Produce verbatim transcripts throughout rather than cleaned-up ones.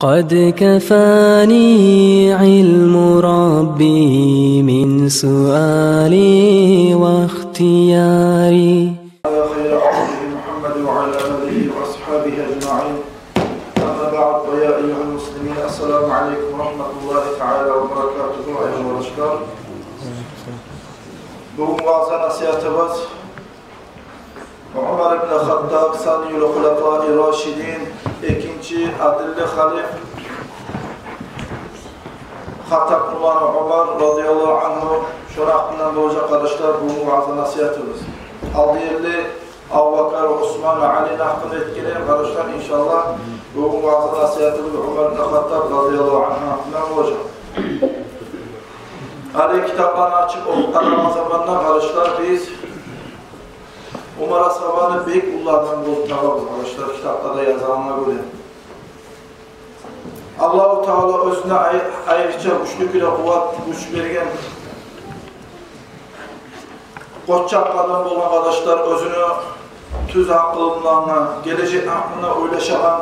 قد كفاني علم ربي من سؤالي واختياري. خير عبده محمد وعلى آله وأصحابه أجمعين. أما بعد، فيا أيها المسلمين، السلام عليكم ورحمة الله تعالى وبركاته. Аявлу къардашлар, бугюн ваъза-насигьатыбыз Умар ибн Хаттаб, санийюл хулафаи рашидин, экинчи адилли халиф, Хаттаб уланы Умар радияллагьу ангьу, шону гьакъындан болажакъ, къардашлар, бугюн ваъза-насигьатыбыз. Алдыерли Абубакар, Усман, Алини гьакъында этгенбиз, къардашлар, иншааллагь, бугюн ваъза-насигьатыбыз Умар ибн Хаттаб радияллагьу ангьу гьакъындан болажакъ. Гьали китапланы ачып охуп къарагъан заманда, къардашлар, биз Умар асгьабаны бек уллу адам болуп табабыз, къардашлар, китапларда язылгъангъа гёре. Аллагьу Таала оьзюне ай-, айрыча гючлю кюйде къуват, гюч берген, къоччакъ адам болгъан, къардашлар, оьзюню тюз акъылындан, гележек гьакъында ойлашагъан,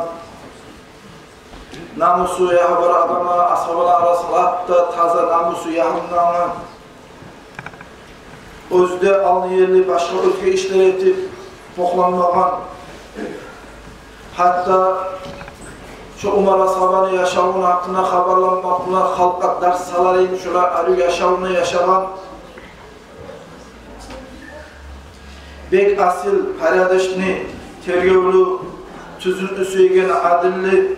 намусу ягьы бар адамлар, асгьабалар арасында лап да таза намусу ягьындан, оьзю де алдыерли башгъа оьзге ишлер этип бокъланмагъан. Гьатта шо Умар асгьабаны яшавуну гьакъында хабарламакъ булан халкъгъа дарс салар йимик, шолай арив яшавну яшагъан, бек асил, порядочный, тергевлю, тюзюн сюеген, адилли,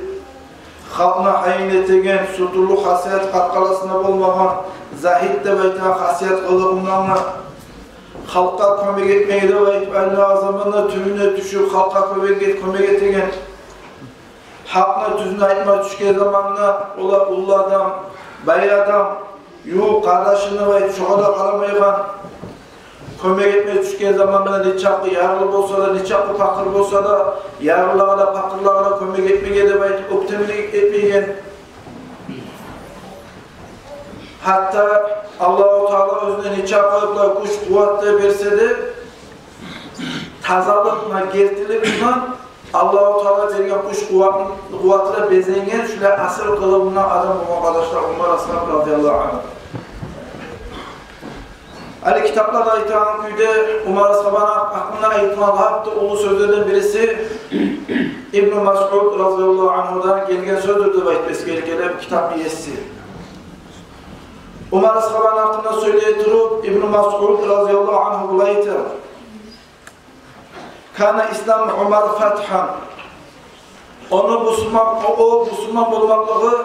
халкъны гьайын этеген, сутурлукъ хасият къаркъарасында болмагъан, загьид деп айтагъан хасият къылыгъындан, халкъгъа кёмек этмеге деп айтып, айлангъан заманда тюбюне тюшюп, халкъгъа кёмек эт-, кёмек этеген, гьакъны тюзюн айтма тюшген заманда, олай уллу адам, бай адам, ювукъ къардашына, айтып, шогъар да къарамайгъан, кёмек этме тюшген заманда, нечакъы ярлы болса да, нечакъы пакъыр болса да, ярлылагъа да, пакъырлагъа да кёмек этмеге деп айтып, оьктемлик этмеген. Гьатта Аллагьу Таала оьзюне нечакъы булай гюч-къуват да берсе де, тазалыкъ булан, гертилик булан, Аллагьу Таала берген гюч-къуват, къуватына безенген, шулай асил къылыгъындан адам болгъан, къардашлар, Умар асгьаб радияллагьу ангьу. Гьали китапларда айтагъан кюйде, Умар асгьабаны гьакъында айтылгъан лап да уллу сёзлерден бириси Ибну Масъуд радияллагьу ангьудан гелген сёздюр деп айтып эсгерген китап иеси. Умар асгьабаны гьакъында сёйлей туруп, Ибну Масъуд радияллагьу ангьу булай айта: «Кана ислам Умар фатхан». Ону бусурман, о, о бусурман болмакълыгъы,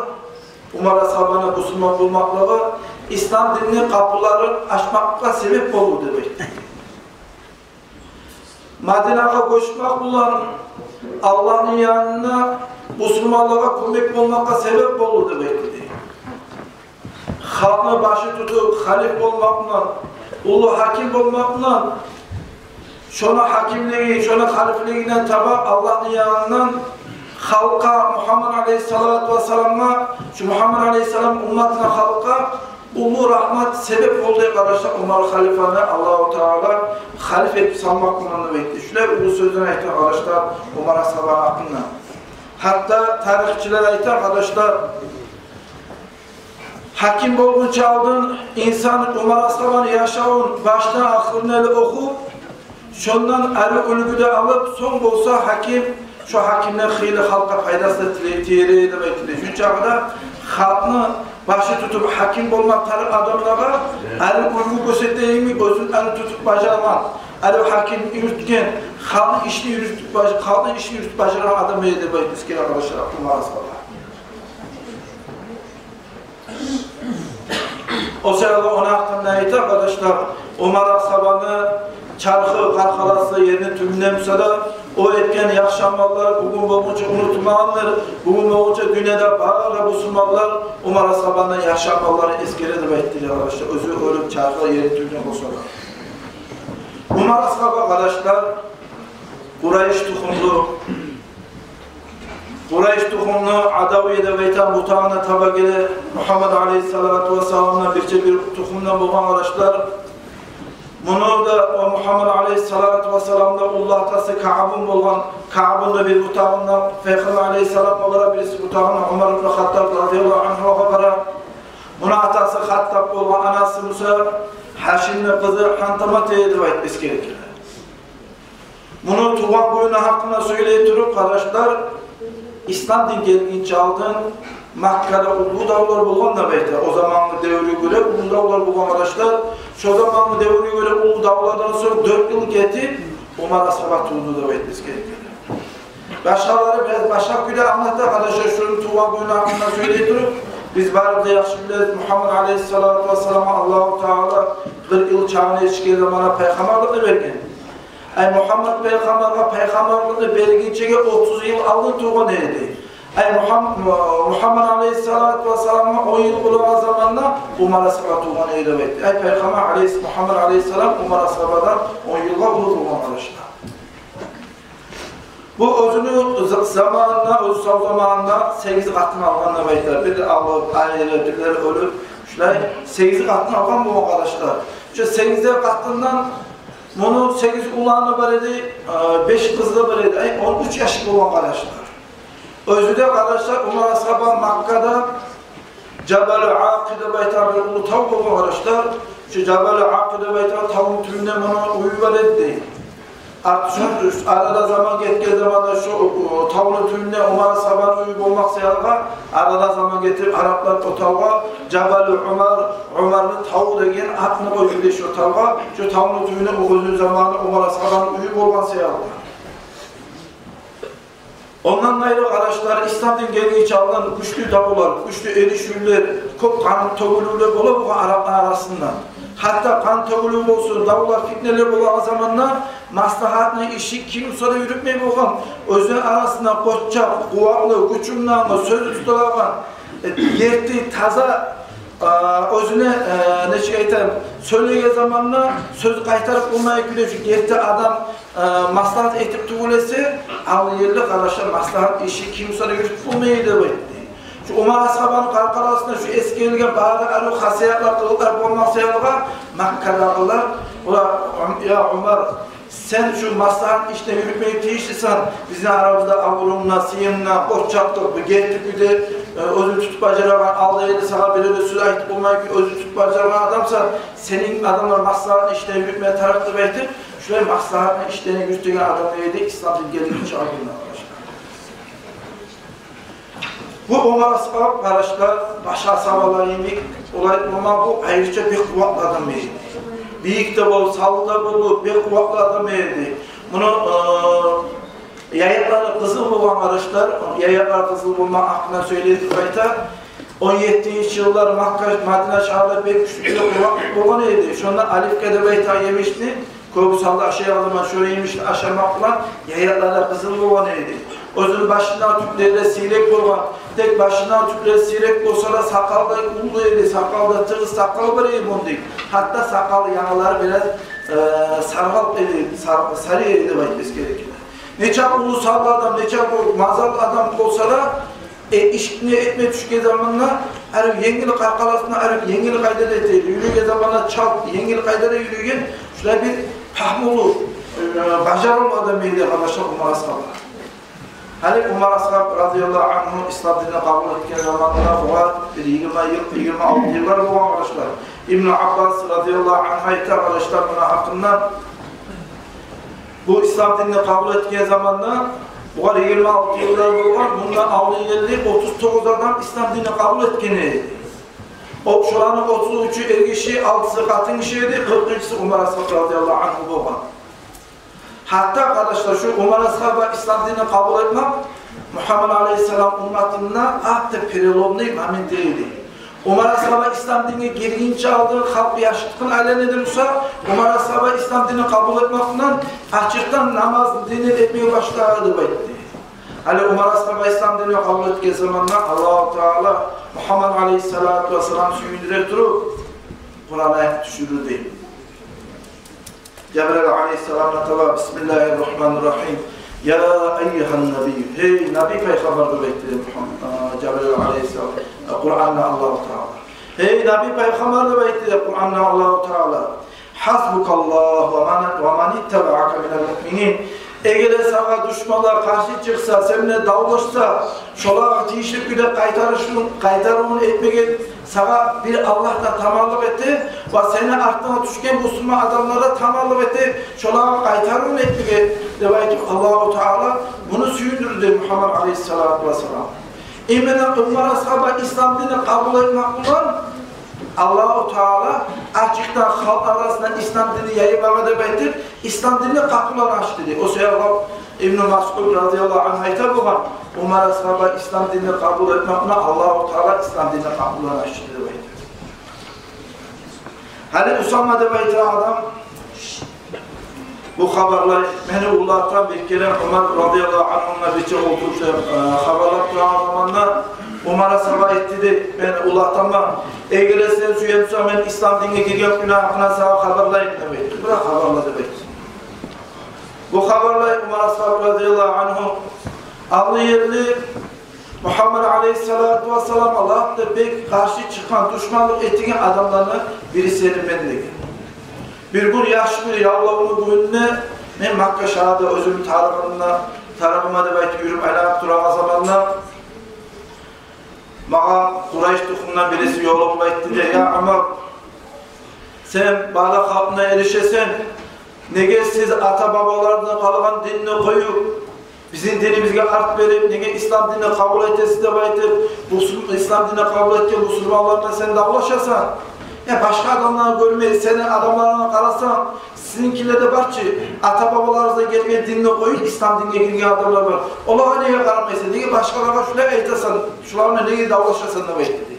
Умар асгьабаны бусурман болмакълыгъы ислам динни къапуларын ачмакъгъа себеп болду деп айта. Мадинагъа гёчмек булан Аллагьны янына бусурманлагъа кёмек болмакъгъа себеп болду деп айта. Халкъны башы тутуп, халиф болмакъ булан, уллу гьаким болмакъ булан, шону гьакимлиги, шону халифлигинден таба Аллагьны янындан халкъгъа, Мугьаммад алейгьиссалату вассаламгъа, шу Мугьаммад алейгьиссалам умматына, халкъгъа уллу рагьмат себеп болду, къардашлар, Умар халифаны Аллагьу Таала халиф этип салмакъ булан деп айтды. Шулай уллу сёзлер айта, къардашлар, Умар асгьабаны гьакъында. Гьатта тарихчилер айта, къардашлар, гьаким болгъунча алдын инсан Умар асгьабаны яшавун башдан ахырына ерли охуп, шондан арив уьлгю де алып, сонг болса гьаким, шо гьакимден хыйлы халкъгъа пайдасы да тие-, тиер эди деп айтды. Шунчакъы да халкъны башы тутуп, гьаким болмакъ тарыкъ адамлагъа арив уьлгю гёрсетеген, оьзюн арив тутуп бажаргъан, арив гьаким юрютген, халкъны ишин юрютюп баж-, халкъны ишин юрютюп бажаргъан адам эди деп айтды, эсгере, къардашлар, Умар асгьаба. О саялы ону гьакъында айта, къардашлар, Умар асгьабаны чархы, къаркъарасы ерни тюбюнде буса да, о этген яхшы амаллар бугюн болгъунча унутулмагъандыр. Бугюн болгъунча дюньяда бары бусурманлар Умар асгьабаны яхшы амалларын эсгере деп айтды, къардашлар. Оьзю оьлюп, чархы ерни тюбюнде буса да. Умар асгьаба, къардашлар, Къурайыш тухумлу, Къурайыш тухумну Адавия деп айтагъан бутагъына таба геле, Мугьаммад алейгьиссалату вассаламдан бирче бир тухумдан болгъан, къардашлар. Муну да о Мугьаммад алейгьиссалату вассаламны уллу атасы Каъбны болгъан, Каъбны да бир бутагъындан Пайхаммар алейгьиссалам, олар бириси бутагъындан Умар ибн Хаттаб разияллагьу ангьугъа бара. Муну атасы Хаттаб болгъан, анасы буса Гьашимни къызы Гьантамат эди деп айтып эсгере геле. Муну тувгъан гюню гьакъында сёйлей туруп, къардашлар, ислам дин гелгинче алдын Маккада уллу давлар болгъан деп айта. О замангъы девюрге гёре уллу давлар болгъан, къардашлар. Шо замангъы девюрге гёре уллу давлардан сонг дёрт йыл гетип, Умар асгьаба тувду деп айтып эсгере геле. Башгъалары бираз башгъа кюйде англата, къардашлар, шуну тувгъан гюню гьакъында сёйлей туруп, биз барыбыз да яхшы билебиз, Мугьаммад алейгьиссалату вассаламгъа Аллагьу Таала къыркъ йыл чагъына етишген заманда пайхаммарлыкъны берген. Ай, Мугьаммад пайхаммаргъа пайхаммарлыкъны бергинчеге отуз йыл алдын тувгъан эди. Ай, Мугьам-, Мугьаммад алейгьиссалату вассаламгъа он йыл болагъан заманда Умар асгьаба тувгъан эди деп айтды. Ай, пайхаммар алейгьис-, Мугьаммад алейгьиссалам Умар асгьабадан он йылгъа уллу болгъан, къардашлар. Бу оьзюню за-, заманында, оьзю сав заманында сегиз къатын алгъан деп айта. Бир алып, айры, бирлери оьлюп, шулай сегиз къатын алгъан болгъан, къардашлар. Шо сегиз де къатындан муну сегиз уланы бар эди, э, беш къызы бар эди. Ай, он уьч яш болгъан, къардашлар. Оьзю де, къардашлар, Умар асгьаба Маккада Жабалу Акъи деп айтагъан бир уллу тав болгъан, къардашлар. Шу Жабалу Акъи деп айтагъан тавну тюбюнде муну уьюю бар эди дей. Артда шо арада заман гетген заманда шо, о, тавну тюбюнде Умар асгьабаны уьюю болмакъ саялы, арада заман гетип, араплар о тавгъа Жабалу Умар, Умарны таву деген атны къойду дей шо тавгъа. Шо тавну тюбюнде о оьзюню заманы Умар асгьабаны уьюю болгъан саялы. Ондан къайры, къардашлар, ислам дин гелгинче алдын гючлю давлар, гючлю эришивлер, кёп къан тёгюлювлер бола болгъан арапланы арасында. Гьатта къан тёгюлюв болсун, давлар, фитнелер болагъан заманда маслагьатны ишин ким буса да юрютмей болгъан. Оьзлени арасында къоччакъ, къуватлы, гючюнден сёз тутулагъан, э, герти, таза, а, оьзюне, э, нечик айтайым, сёйлеген заманда сёз къайтарып болмай кюйде, шу герти адам, э, маслагьат этип тюгюл эсе, ал ерли, къардашлар, маслагьат ишин ким буса да юрютюп болмай эди деп айтды. Шу Умар асгьабаны къаркъарасында шу эсгерилген бары арив хасиятлар, къылыкълар болмакъ саялы, Маккадагъылар, олар: «Я Умар, сен шу маслагьат ишни юрютмеге тийишлисен, бизин арабызда абурунг да, сыйынг да, къоччакълыкъ, бу герти кюйде, э, оьзюн тутуп бажарагъан, алда ерли сагъа бирев де сёз айтып болмай кюйде оьзюн тутуп бажарагъан адамсан, сени адамлар маслагьат ишни юрютмеге тарыкъ», — деп айтып, шулай маслагьатны ишлени юрютеген адам эди ислам дин гелгинче алдын, къардашлар. Бу Умар асгьаб, къардашлар, башгъа асгьабалар йимик, олай болма, бу айрыча бек къуватлы адам эди. Бийик де болуп, савлу да болуп, бек къуватлы адам эди. Муну, э, яякълары къызыл болгъан, къардашлар, яякълары къызыл болма гьакъында сёйлей туруп айта. Он еттинчи йыллар Макка, Мадина шагьарда бек гючлю къургъакълыкъ болгъан эди. Шонда оливка деп айтагъан емишни кёбюсю гьали ашай, о заман шо емишни ашамакъ булан яякълары къызыл болгъан эди. Оьзюню башындагъы тюклери де сийрек болгъан. Тек башындагъы тюклери сийрек болса да, сакъалы да уллу эди, сакъалы да, тыгъыс сакъалы бар эди муну дей. Гьатта сакъалы, янгалары бираз, э, саргъалт эди, сар-, сари эди деп айтып эсгере геле. Нечакъы уллу савлу адам, нечакъы бу мазаллы адам болса да, э, ишикни этме тюшген заманда, арив енгил къаркъарасына, арив енгил къайдада эте эди. Юрюйген заманда чалт, енгил къайдада юрюйген, шулай бир пагьмулу, э, бажарывлу адам эди, къардашлар, Умар асгьаба. Гьали Умар асгьаб разияллагьу ангьу ислам динни къабул этген заманында бугъар бир йигирма йыл, йигирма алты йыллар болгъан, къардашлар. Ибну Аббас разияллагьу ангьу айта, къардашлар, муну гьакъында: бу ислам динни къабул этген заманда бугъар йигирма алты йыллар болгъан, мундан алдын ерли отуз тогъуз адам ислам динни къабул этген эди. О, шоланы отуз уьчю эргиши, алтысы къатынгиши эди, къыркъынчысы Умар асгьаб разияллагьу ангьу болгъан. Гьатта, къардашлар, шу Умар асгьаба ислам динни къабул этмек Мугьаммад алейгьиссалам умматында аты переломный момент эди. Умар асгьаба ислам динге гиргинче алдын халкъ яшыртгъын айлана эди буса, Умар асгьаба ислам динни къабул этмек булан ачыкъдан намаз динни этмеге башлады деп айтды. Гьали Умар асгьаба ислам динни къабул этген заманда Аллагьу Таала Мугьаммад алейгьиссалату вассаламны сююндюре туруп, Къуран аят тюшюрюлдю. Жабраил алейгьиссаламдан таба: «Бисмиллагьир рагьманир рагьим. Я айюгьан набий». Гьей наби пайхаммар, деп айтды Мугьам-, а, Жабраил алейгьиссалам, а, Къуранда Аллагьу Таала. Гьей наби пайхаммар, деп айтды Къуранда Аллагьу Таала. حسبك الله ومن، ومن اتبعك من المؤمنين. Эгер де сагъа душманлар къаршы чыкъса, сен булан давлашса, шолагъа тийишли кюйде къайтарышын, къайтарывун этмеге сагъа бир Аллагь да таманлыкъ эте, ва сени артынга тюшген бусурман адамлар да таманлыкъ эте шолагъа къайтарывун этмеге, деп айтып, Аллагьу Таала муну сююндюрдю Мугьаммат алайгьиссалату вассалам. Именно Умар асгьаба ислам динни къабул этмек булан Аллагьу Таала ачыкъдан халкъ арасына ислам динни яймагъа деп айтып, ислам динни къапуларын ачды дей. О себепли Ибну Масъуд разияллагьу ангьу айта болгъан: Умар асгьаба ислам динни къабул этмек булан Аллагьу Таала ислам динни къапуларын ачды деп айта. Гьали Усама деп айтагъан адам бу хабарлай: мени уллу атам бир керен Умар разияллагьу ангьугъа бирче олтуруп, э, хабарлап турагъан заманда Умар асгьаба айтды дей: мени уллу атама, эгер де сен сюе бусанг, мен ислам динге гирген гюнню гьакъында сагъа хабарлайым деп айтды. Бир де хабарла деп айтды. Бу хабарлай Умар асгьаба разияллагьу ангьу, аллы-берлы Мугьаммат алайгьиссалату вассаламгъа лап да бек къаршы чыкъгъан, душманлыкъ этеген адамланы бириси эдим мен деген. Бир гюн яхшы бир яллавлу гюнде мен Макка шагьарда оьзюмню тарыгъымда, тарыгъыма деп айтып юрюп айланып турагъан заманда, магъа Къурайш тухумундан бириси ёлугъуп айтды дей: я Умар, сен бары халкъынга эришесен, неге сиз ата-бабалардан къалгъан динни къоюп, бизин динибизге арт берип, неге ислам динни къабул этесиз деп айтып, бусур-, ислам динни къабул этген бусурманлар булан сен давлашасан? Я башгъа адамланы гёрмей, сени адамларынга къарасанг, сизинкилер де бар чы, ата-бабаларыгъыздан гелген динни къоюп, ислам динге гирген адамлар бар. Олагъа неге къарамайсан? Неге башгъалагъа шулай айтасан? Шулар булан неге давлашасан деп айтды дей.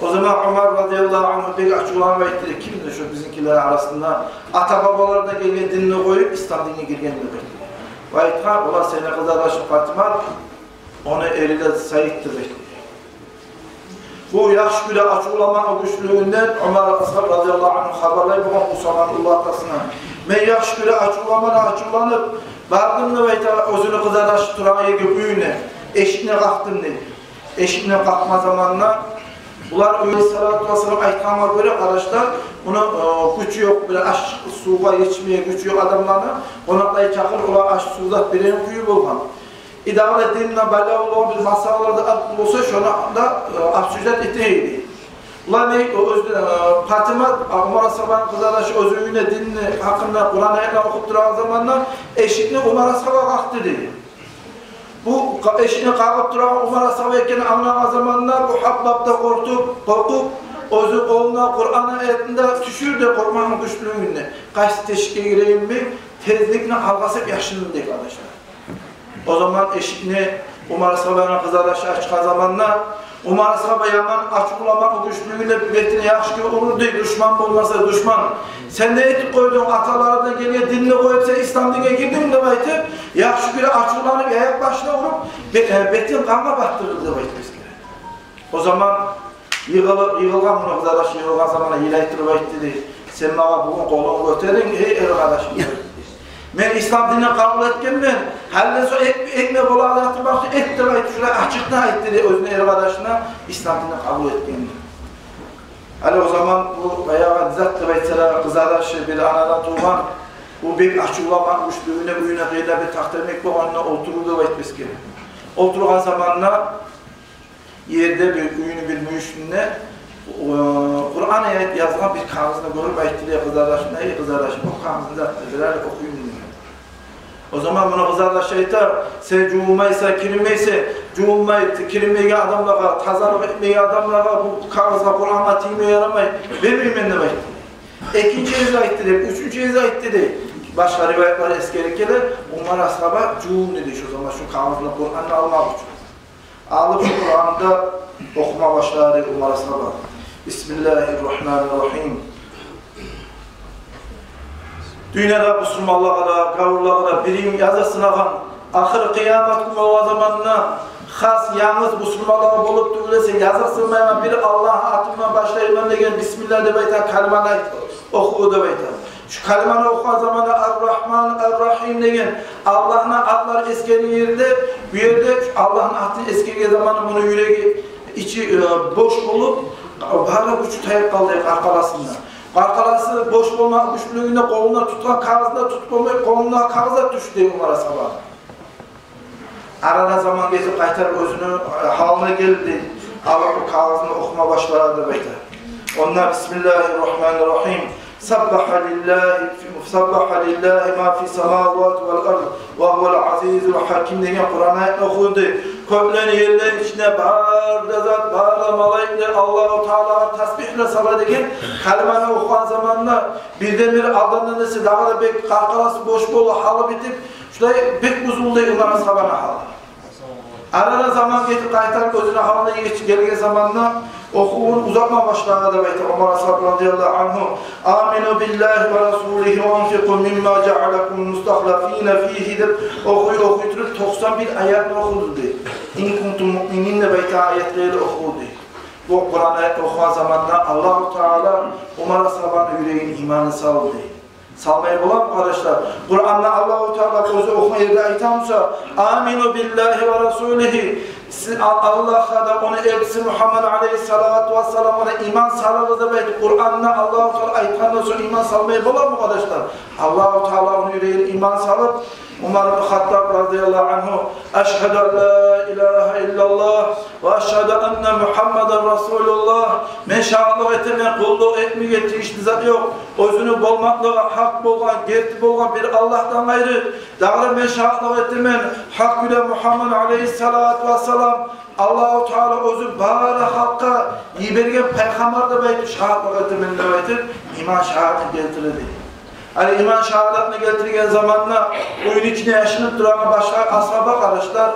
О заман Умар разияллагьу ангьу бек ачувланып айтды дей: кимдир шо бизинкилер арасында ата-бабалардан гелген динни къоюп, ислам динге гирген деп айтды. Ва айтгъан: олар сени къызардашынг Фатима, ону эри де Саид деп айтды. Бу яхшы кюйде ачувланмакъ гючлюгюнден Умар асгьаб разияллагьу ангьу хабарлай болгъан Усаманы уллу атасына: мен яхшы кюйде ачувланмагъа ачувланып бардым деп айта, оьзюню къызардашы турагъан ерге, уьюне, эшикни къакъдым дей. Эшикни къакъгъан заманда булар, алайгьиссалату вассалам айтгъангъа гёре, къардашлар, муну, э, гючю ёкъ, бир аш-сувгъа етишмеге гючю ёкъ адамланы къонакълай чакъырып, олар аш-сув зат береген кюю болгъан. И дагъы да динге байлавлу бир масъалалар да алып болса, шону да, э, обсуждать эте эди. Булар не, о, оьзю, э, Фатима, а, Умар асгьабаны къызардашы, оьзю уьюнде динни гьакъында Къуран аятлар охуп турагъан заманда эшикни Умар асгьаба къакъды дей. Бу къа-, эшикни къагъып турагъан Умар асгьаба экенин англагъан заманда бу Хаббаб да къоркъуп, къоркъуп, оьзю къолуна Къуран аятны да тюшюрдю къоркъмакъны гючлюгюнден. Къайсы тешикге гирейимми, тезлик булан алгъасап яшырынды дей, къардашлар. О заман эшикни Умар асгьабаны къызардашы ачгъан заманда, Умар асгьаба яман ачувланмакъ гючлюгюнден бетине яхшы кюйде урду дей: душман болмаса душман, сен не этип къойдунг, аталарындан гелген динни къоюп, сен ислам динге гирдинг деп айтып, яхшы кюйде ачувланып, аякъ башына уруп, бе-, э, бетин къангъа батдырды деп айтып эсгере. О заман йыгъылып, йыгъылгъан муну къызардашы, йыгъылгъан заманда йылай туруп айтды дей: сен магъа бугюн къолунгну гётердинг, гьей эр къардашым, деп айтды дей. Мен ислам динни къабул этгенмен, гьалиден сонг эт-, этме болагъан затым бар буса эт деп айтып, шулай ачыкъдан айтды дей оьзюню эр къардашына, ислам динни къабул этгенин. Гьали о заман бу баягъы зат деп айтса да, къызардашы бир анадан тувгъан, бу бек ачувланмакъ гючлюгюнден уьюне къыйырда бир тахта йимик болгъан, онда олтурув деп айтып эсгере. Олтургъан заманда ерде бир уьюню бир мюйюшюнде, э, Къуран аят язгъан бир кагъызны гёрюп айтды дей къызардашына: гьей къызардашым, о кагъызны да бир гьали охуйум деген. О заман муну къызардашы айта: сен жувунмайсан, киринмейсен, жувунмай, киринмейген адамлагъа, тазалыкъ этмейген адамлагъа бу кагъызгъа, Къурангъа тийме ярамай, бермеймен деп айтды. Экинчи гезик айтды дей, уьчюнчю гезик айтды дей. Башгъа риваятлар эсгерип геле, Умар асгьаба жувунду дей шо заман шо кагъызны, Къуранны алмакъ учун. Алып шо Къуранны да охума башлады Умар асгьаба. Бисмиллагьи ррагьмани ррагьим. Дюньяда бусурманлагъа да, гавурлагъа да бирин языкъсынагъан, ахыр къыямат гюн болгъан заманда хас янгыз бусурманлагъа болуп тюгюл эсе, языкъсынмайгъан бир Аллагьны аты булан башлайман деген, бисмиллагь деп айтагъан калиманы айт, оху деп айта. Шу калиманы охугъан заманда Ар-Рагьман, Ар-Рагьим деген Аллагьны атлары эсгерилген ерде, бу ерде шу Аллагьны атын эсгерген заманда муну юреги, ичи, э, бош болуп, бары гючю тайып къалды къаркъарасында. Къаркъарасы бош болма гючлюгюнде къолуна тутгъан кагъызны да тутуп болмай, къолуна кагъыз да тюшдю дей Умар асгьаба. Арада заман гетип, къайтарып оьзюню, э, гьалына гелди. Алып бу кагъызны охума башлады деп айта. Онда: «Бисмиллагьи ррагьмани ррагьим. Саббагьа лиллагьи, саббагьа лиллагьи ма фи ссамавати вал арз, ва гьувал азизул гьаким» деген Къуран аятны охуду. «Кёклени, ерлени ичинде бар да зат, бар да малайиклер Аллагьу Таалагъа тасбигьлер сала» деген калиманы охугъан заманда, бирден-бир алдандан эсе дагъы да бек къаркъарасы бош болуп, гьалы битип, шулай бек бузулду Умар асгьабаны гьалы. Арада заман гетип, къайтарып оьзюню гьалына гечип гелген заманда охувун узатма башлады деп айта Умар асгьаб радияллагьу ангьу: «Амину биллагьи ва расулигьи ва анфикъу мимма жаалакум мустахлафина фигьи» деп охуй, охуй туруп, токъсан бир аятны охуду дей. «Ин кунтум муъминин» деп айтагъан аятны охуду дей. Бу Къуран аятны охугъан заманда Аллагьу Таала Умар асгьабаны юрегине иманны салды дей. Салмай боламы, къардашлар? Къуранда Аллагьу Таала оьзю охугъан ерде айтамыса: «Амину биллагьи ва расулигьи». Сиз А-, Аллагьгъа да, ону элчиси Мугьаммад алайгьиссалату вассаламгъа да иман салыгъыз деп айтып, Къуранда Аллагьу Таала айтгъандан сонг иман салмай боламы, къардашлар? Аллагьу Таала ону юрегине иман салып, Умар ибн Хаттаб радияллагьу ангьу: «Ашгьаду ан ла илагьа иллаллагь ва ашгьаду анна Мугьаммадан расулуллагь». Мен шагьатлыкъ этемен, къуллукъ этмеге тийишли зат ёкъ оьзюню болмакълыгъа гьакъ болгъан, герти болгъан бир Аллагьдан къайры. Дагъы да мен шагьатлыкъ этемен, гьакъ гюле Мугьаммад алайгьиссалату вассалам Аллагьу Таала оьзю бары халкъгъа йиберген пайхаммар деп айтып шагьатлыкъ этемен деп айтып, иман шагьадатны гелтире дей. Гьали иман шагьадатны гелтирген заманда уьюню ичинде яшынып турагъан башгъа асгьаба, къардашлар,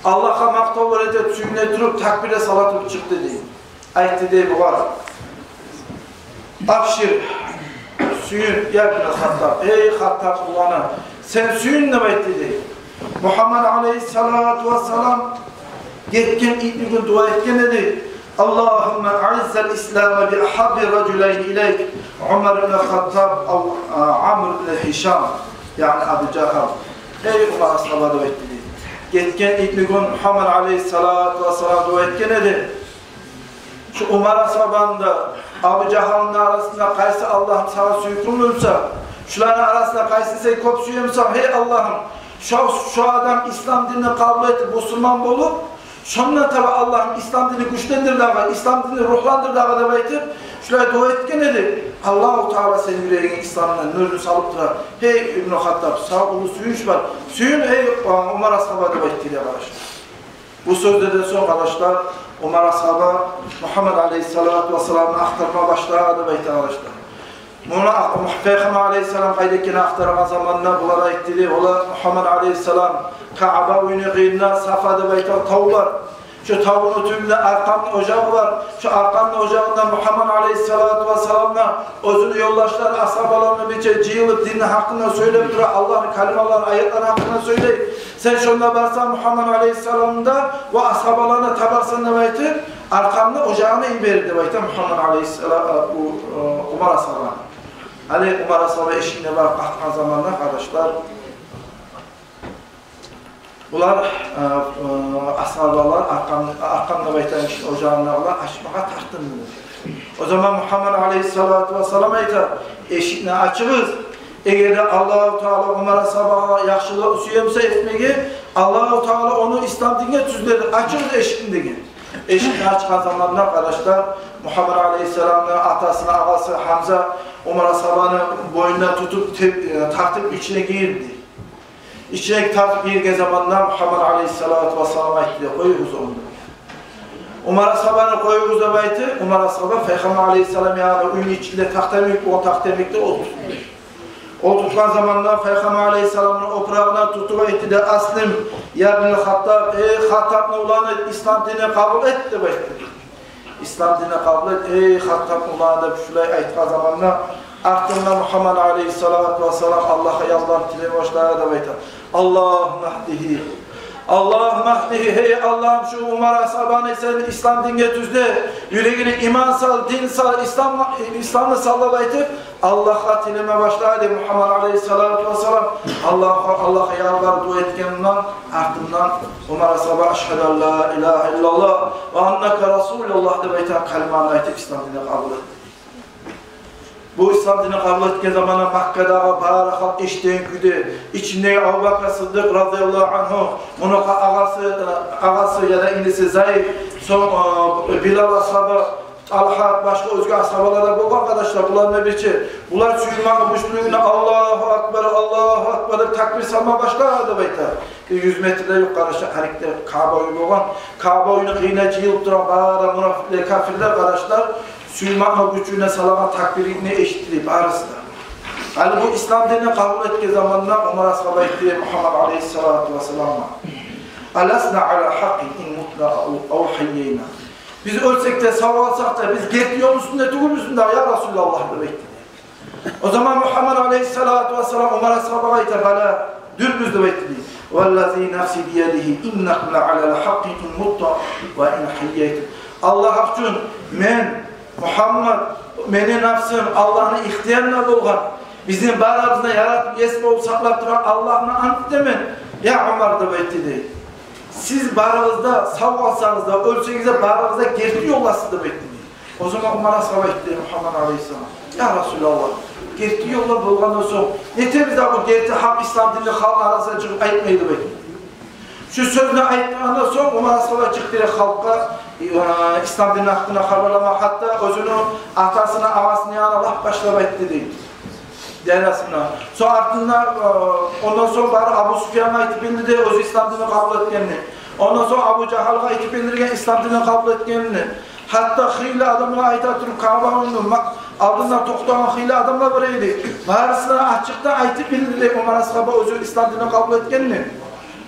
Аллагьгъа макътавлар этип, сююне туруп, такбир де сала туруп чыкъды дей. Айтды дей бугъар: «Абшир, сююн, я ибн Хаттаб, эй Хаттаб уланы, сен сююн», — деп айтды дей. Мугьаммад алайгьиссалату вассалам гетген итни гюн дуа этген эди: «Аллагьумма аъиззал ислама би агьабби ражулайни илайк, Умар ибн Хаттаб ав, а, Амр ибн Гьишам», яни Абу Жагьл. «Эй Умар асгьаба», — деп айтды дей. Гетген итни гюн Мугьаммад алайгьиссалату вассалам дуа этген эди. Шу Умар асгьабаны да, Абу Жагьлны арасында къайсы Аллагьым сагъа сюйкюмлю буса, шуланы арасында къайсын сен кёп сюемисен, гьей Аллагьым, шо, шо адам ислам динни къабул этип, бусурман болуп, шондан таба, Аллагьым, ислам динни гючлендир дагъы, ислам динни ругьландыр дагъы деп айтып, шулай дуа этген эди. Аллагьу Таала сени юрегинге исламны нюрюн салып тура. Гьей Ибну Хаттаб, сагъа уллу сююнч бар. Сююн, гьей, а, Умар асгьаба, деп айтды дей, къардашлар. Бу сёзлерден сонг, къардашлар, Умар асгьаба Мугьаммад алайгьиссалату вассаламны ахтарма башлады деп айта, къардашлар. Муна Пайхаммар алайгьиссалам къайда экенин ахтарагъан заманда булар айтды дей, олар Мугьаммад алайгьиссалам Кааба уьюню къырыйында Сафа деп айтагъан тав бар. Шо тавну тюбюнде Аркъамны ожагъы бар. Шо Аркъамны ожагъында Мугьаммад алайгьиссалату вассалам да оьзюню ёлдашлары, асгьабаларыны бирче жыйылып, динни гьакъында сёйлеп тура, Аллагьны калималарын, аятларын гьакъында сёйлей. Сен шонда барсанг, Мугьаммад алайгьиссаламны да ва асгьабаларын да табарсан деп айтып, Аркъамны ожагъына йиберди деп айта Мугьаммад алайгьиссалам, бу, э, Умар асгьабаны. Гьали Умар асгьаба эшигине барып къакъгъан заманда, къардашлар, булар, э, э, асгьабалар, Аркъам, Аркъам деп айтагъан гишини ожагъындагъылар ачмагъа тартынды. О заман Мугьаммад алайгьиссалату вассалам айта: «Эшикни ачыгъыз. Эгер де Аллагьу Таала Умар асгьабагъа яхшылыкъ сюе буса этмеге, Аллагьу Таала ону ислам динге тюзлер. Ачыгъыз эшикни», — деген. Эшикни ачгъан заманда, къардашлар, Мугьаммад алайгьиссаламны атасыны агъасы Гьамза Умар асгьабаны бойнундан тутуп, теп-, э, тартып ичине гирди. Ичине тартып гирген заманда Мугьаммад алайгьиссалату вассалам айтды дей: «Къоюгъуз ону». Умар асгьабаны къоюгъуз деп айтды. Умар асгьаба Пайхаммар алайгьиссалам янына, уьйню ичинде тахта йимик, о тахта йимикде олтурду. Олтургъан заманда Пайхаммар алайгьиссаламны опурагъына тутуп айтды дей: «Аслим, я ибн Хаттаб, эй Хаттабны уланы, ислам динни къабул эт», — деп айтды. «Ислам динни къабул эт, эй Хаттабны уланы», — деп шулай айтгъан заманда, артындан Мугьаммад алайгьиссалату вассалам Аллагьгъа ялбарып тилеме башлады деп айта. «Аллагьумма гьдигьи. Аллагьумма гьдигьи. Гьей Аллагьым, шу Умар асгьабаны сен ислам динге тюзле, юрегине иман сал, дин сал, ислам, исламны сал», — деп айтып, Аллагьгъа тилеме башлады Мугьаммад алайгьиссалату вассалам. Аллагьгъа, Аллагьгъа ялбарып дуа этгенинден артындан Умар асгьаба «Ашгьаду ан ла илагьа иллаллагь ва аннака расулуллагь» деп айтагъан калиманы айтып, ислам динни къабул этди. Бу ислам динни къабул этген заманда Маккадагъы бары халкъ эшитеген кюйде, ичинде Абубакр Сыддыкъ разияллагьу ангьу, муну агъасы, агъасы яда иниси Зайд, сонг, э, Билал асгьаба, Талгьат, башгъа оьзге асгьабалар да болгъан, къардашлар, булар да бирче. Булар сююнмекни гючлюлюгюне «Аллагьу акбар, Аллагьу акбар» деп такбир салма башлады деп айта. Бир юз метр де ёкъ, къардашлар, гьаракатда Каъба уьй болгъан. Каъба уьйню къырыйына жыйылып тургъан бары мунафикълер, капирлер, къардашлар, сююнмекни гючлюлюгюне салагъан такбирни эшитди барысы да. Гьали бу ислам динни къабул этген заманда Умар асгьаба айтды Мугьаммат алайгьиссалату вассаламгъа: «Аласна ала хьакъкъин ин мутна ав, ав хьайяйна?» Биз оьлсек де, сав къалсакъ да, биз герти ёлну уьстюнде тюгюлбюзмю дагъы, я Расулаллагь, деп айтды. О заман Мугьаммат алайгьиссалату вассалам Умар асгьабагъа айта: «Балагь, дюрбюз», — деп айтды. «Валлази нафси биядигьи, иннакум ла алал хьакъкъи ин мутта ва ин хьайяйтум». Аллагь гьакъ учун, мен, Мугьаммат, мени напсым Аллагьны ихтиярында болгъан, бизин барыбызны да яратып, ес болуп сакълап тургъан Аллагьны ант этемен, я Умар, деп айтды дей. Сиз барыгъыз да, сав къалсагъыз да, оьлсегиз де, барыгъыз да герти ёлдасыз деп айтды дей. О заман Умар асгьаба айтды дей Мугьаммат алайгьиссалам: «Я Расулаллагь, герти ёлда болгъандан сонг, нетебиз дагъы бу герти гьакъ ислам динни халкъны арасына чыгъып айтмайлы», — деп айтды. Шу сёзню айтгъандан сонг Умар асгьаба чыгъып гире халкъгъа, э, ислам динни гьакъында хабарлама, гьатта оьзюню атасыны, агъасыны янына лап башлап айтды дей. Дядясына. Сонг артында, э, ондан сонг барып Абу Суфьянгъа айтып билдирди оьзю ислам динни къабул этгенни. Ондан сонг Абу Жагьлгъа айтып билдирген ислам динни къабул этгенни. Гьатта хыйлы адамлагъа айта туруп, Каъба уьйню ма-, алдында токътагъан хыйлы адамлар бар эди. Барысына ачыкъдан айтып билдирди Умар асгьаба оьзю ислам динни къабул этгенни.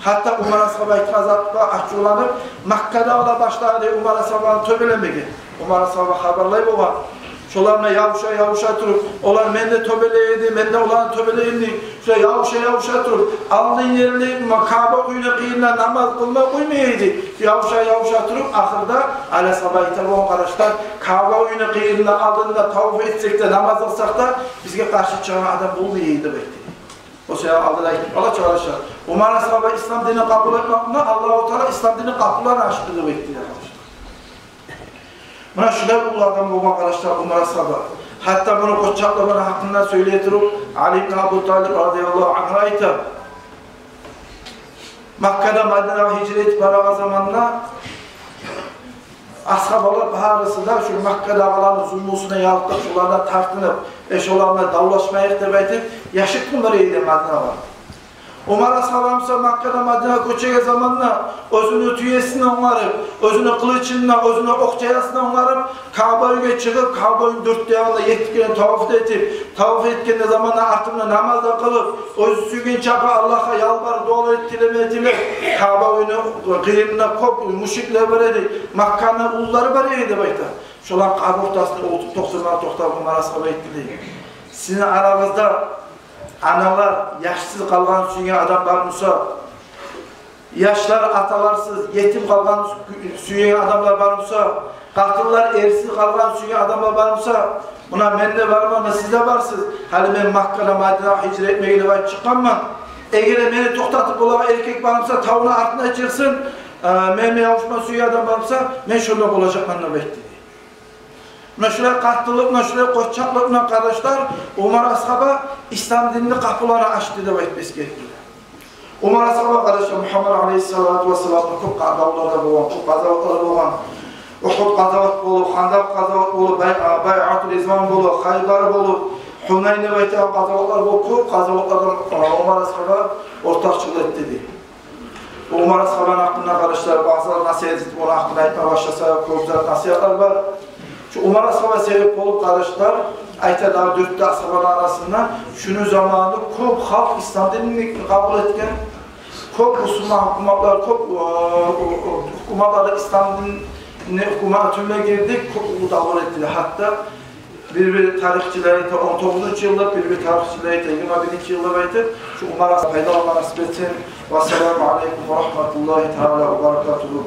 Гьатта Умар асгьаба айтгъан затгъа ачувланып, Маккадагъылар башлады Умар асгьабаны тёбелемеге. Умар асгьаба хабарлай болгъан. Шолар булан ябуша-ябуша туруп, олар мени де тёбелей эди, мен де оланы тёбелей эдим. Шолай ябуша-ябуша туруп, алдын ерли ма-, Каъба уьйню къырыйында намаз къылма къоймай эди. Ябуша-ябуша туруп, ахырда Али асгьаба айта болгъан, къардашлар, Каъба уьйню къырыйында алдында таваф этсек де, намаз къылсакъ да, бизге къаршы чыгъагъан адам болмай эди деп айтды. О саялы алдын айтып къала, къардашлар. Умар асгьаба ислам динни къабул этмек булан Аллагьу Таала ислам динни къапуларын ачды деп айтды, къардашлар. Муна шулай уллу адам болгъан, къардашлар, Умар асгьаба. Гьатта муну къоччакълыгъыны гьакъында сёйлей туруп, Али ибн Абу Талиб радияллагьу ангьу айта: Маккадан Мадинагъа гьижра этип барагъан заманда асгьабалар барысы да шу Маккадагъыланы зулмусуна ялкъып, шолардан тартынып, э, шолар булан давлашмайыкъ деп айтып, яшыртгъын бара эди Мадинагъа. Умар асгьаба буса Маккадан Мадинагъа гёчеген заманда оьзюню тюесин де онгарып, оьзюню къылычын да, оьзюню окъ-жаясын да онгарып, Каъба уьйге чыгъып, Каъба уьйню дёрт де ягъында етти керен таваф да этип, таваф этген заманда артында намаз да къылып, оьзю сюйген чакъы Аллагьгъа ялбарып, дуалар этип, тилеме этип, Каъба уьйню къырыйында кёп мушриклер бар эди, Макканы уллулары бар эди деп айта. Шоланы къабур ортасында олтуруп, токътамагъа токътап, Умар асгьаба айтды дей: «Сизин арагъызда аналар яшсыз къалгъанын сюйген адам бар буса, яшлар аталарсыз, етим къалгъанын сю-, сюйген адамлар бар буса, къатынлар эрсиз къалгъанын сюйген адамлар бар буса, муна мен де барман, муна сиз де барсыз. Гьали мен Маккадан Мадинагъа гьижра этмеге деп айтып чыкъгъанман. Эгер де мени токътатып болагъан эркек бар буса, тавну артына чыкъсын, э, мени ябушма сюйген адам бар буса, мен шонда болажакъман», — деп айтды. Муна шулай къаттылыкъ, муна шулай къоччакълыкъ булан, къардашлар, Умар асгьаба ислам динни къапуларын ачды деп айтып эсгериле. Умар асгьаба, къардашлар, Мугьаммат алайгьиссалату вассаламны кёп къа-, давлары да болгъан, кёп къазаватлары болгъан. Угьуд къазават болуп, Хандакъ къазават болуп, Бай-, а, Байъату Ризван болуп, Хайбар болуп, Гьунайн деп айтагъан къазаватлар болуп, кёп къазаватларда, а, Умар асгьаба ортакъчылыкъ этди дей. Умар асгьабаны гьакъында, къардашлар, базы насигьат этип, ону гьакъында айтма башласа, кёп зат насигьатлар бар. Шу Умар асгьаба себеп болуп, къардашлар, айта дагъы, дёрт де асгьабаны арасында шуну заманында кёп халкъ ислам динни къабул этген, кёп бусурман гьукуматлар, кёп, э, э, э, гьукуматлар ислам динни гьукуматы тюбюне гирди, кёп уллу давлар этди. Гьатта бир-бир тарихчилер айта он тогъузунчу йылда, бир-бир тарихчилер айта йигирма биринчи йылда деп айтып, шу Умар асгьаба пайдаланма насип этсин. Вассаламу алайкум ва рагьматуллагьи таала ва баракатугьу.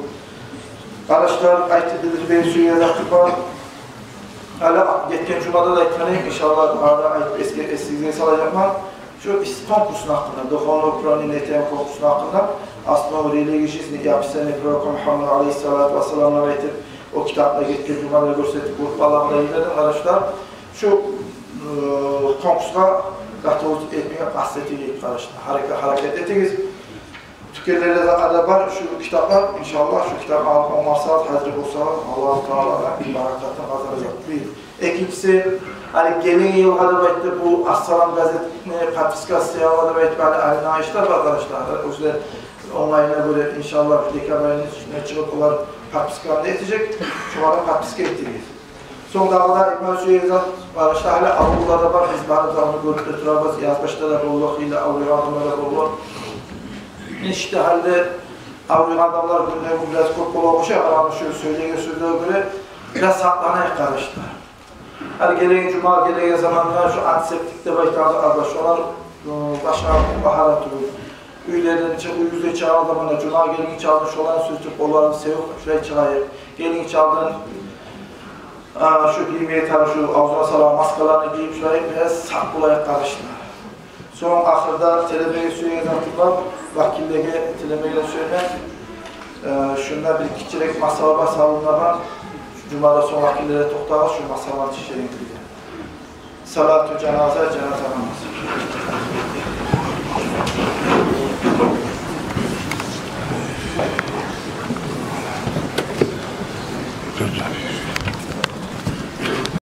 Къардашлар, айтып билдирме сюеген затым бар. Гьали гетген жумада да айтгъан эдим, иншаллагь, дагъы да айтып эсге-, эсигизге салажакъман. Шу ис-, конкурсну гьакъында, духовный управление этеген конкурсну гьакъында, «Основы религии жизни и описание пророка Мухаммада алейхиссалату вассалам» деп айтып, о китапны гетген жумада гёрсетип, группалагъа да йибердим, къардашлар. Шу, м, конкурсгъа готовить этмеге къаст этигиз, къардашлар. Гьаракат, гьаракат этигиз. Тюкенлерде де бар шу китаплар, иншаллагь, шу китап алып онгарсагъыз, гьазир болсагъыз, Аллагьу Таала да баракатын къазанажакъ. Бир. Экинчиси, гьали гелеген йылгъа деп айтып, бу «Ассалам» газетни подпискасы саялы деп айтып, гьали алынагъан ишлер бар, къардашлар. Оьзлер онлайнына гёре, иншаллагь, декабрь айны ичинде чыгъып, олар подписканы да этежек. Шоланы подписка этигиз. Сонг дагъы да айтма сюеген зат, къардашлар, гьали аврулар да бар, биз бары да ону гёрюп де турабыз, язбашда да болду, хыйлы авруйгъан адамлар да болду. Нечик де гьалда авруйгъан адамлар гюнде-гюн бираз кёп бола ошай, къарагъанда шу сёйлеген сёзлеге гёре, бираз сакъланайыкъ, къардашлар. Гьали гелеген жума гелеген заманда шу антисептик деп айтабыз, къардашлар, шолар, ы, башгъа багьа да тюгюл. Уьйлерден чыгъып, уьюбюзден чыгъагъан заманда, жума гелгинче алдын шоланы сюртюп, къолларыбызны севюп, шулай чыгъайыкъ. Гелгинче алдын, а, шу гийме тарыкъ, шу авзуна салагъан маскаланы гийип, шулай бираз сакъ болайыкъ, къардашлар. Сонг ахырда тилемеге сюеген затым бар, вакиллеге тилемеге сюемен. Э, шунда бир гиччирек масъала бар салынагъан, жумадан сонг вакиллеге токътагъыз, шу масъаланы чечейик деген. Салату жаназа, жаназа намазы.